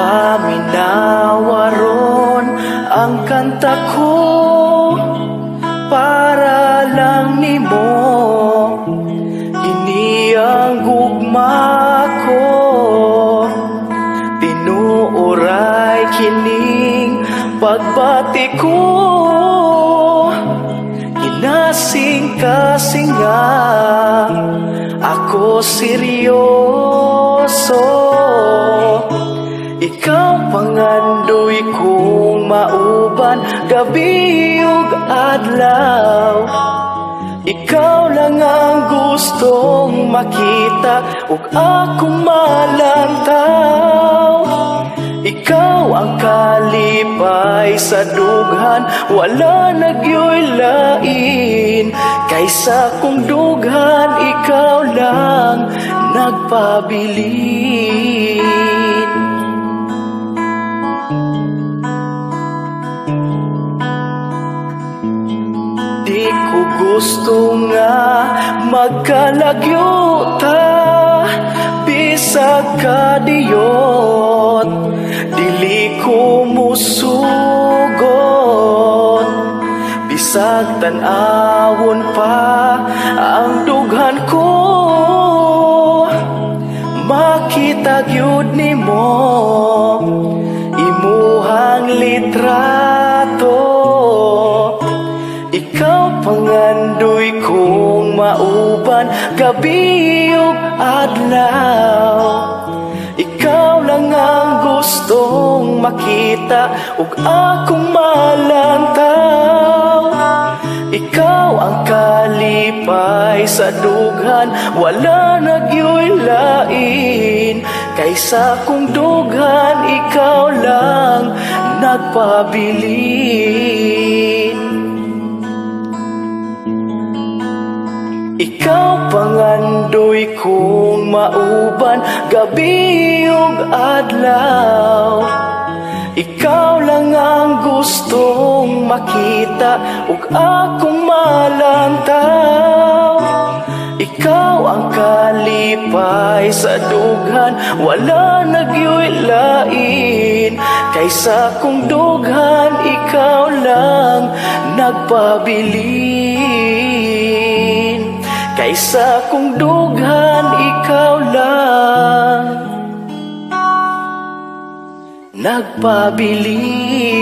Paminawa ron ang kanta ko, para lang nimo. Kini ang gugma ko, tinuoray kining pagbati ko. Kinasing-kasinga ako, seryoso. Ikaw pangandoy kong mauban gabi ug adlaw. Ikaw lang ang gustong makita ug akong malantaw. Ikaw ang kalipay sa dughan, wala na gyoy lain. Kaysa kong dughan, ikaw lang nagpabilin. Di ko gusto nga magkalagyo ta, bisag kadiyot, dili ko musugot. Bisag tan-awon pa ang dughan ko, makita gyud nimo imuhang litrato. Ikaw pangandoy kong mauban gabi ug adlaw. Ikaw lang ang gustong makita ug akong malantaw. Ikaw ang kalipay sa dughan, wala na gyoy lain. Kaysa kong dughan, ikaw lang nagpabilin. Ikaw pangandoy kong mauban gabi ug adlaw. Ikaw lang ang gustong makita ug akong malantaw. Ikaw ang kalipay sa dughan, wala na gyoy lain. Kaysa kong dughan, ikaw lang nagpabilin. Kaysa kong dughan, ikaw lang nagpabilin.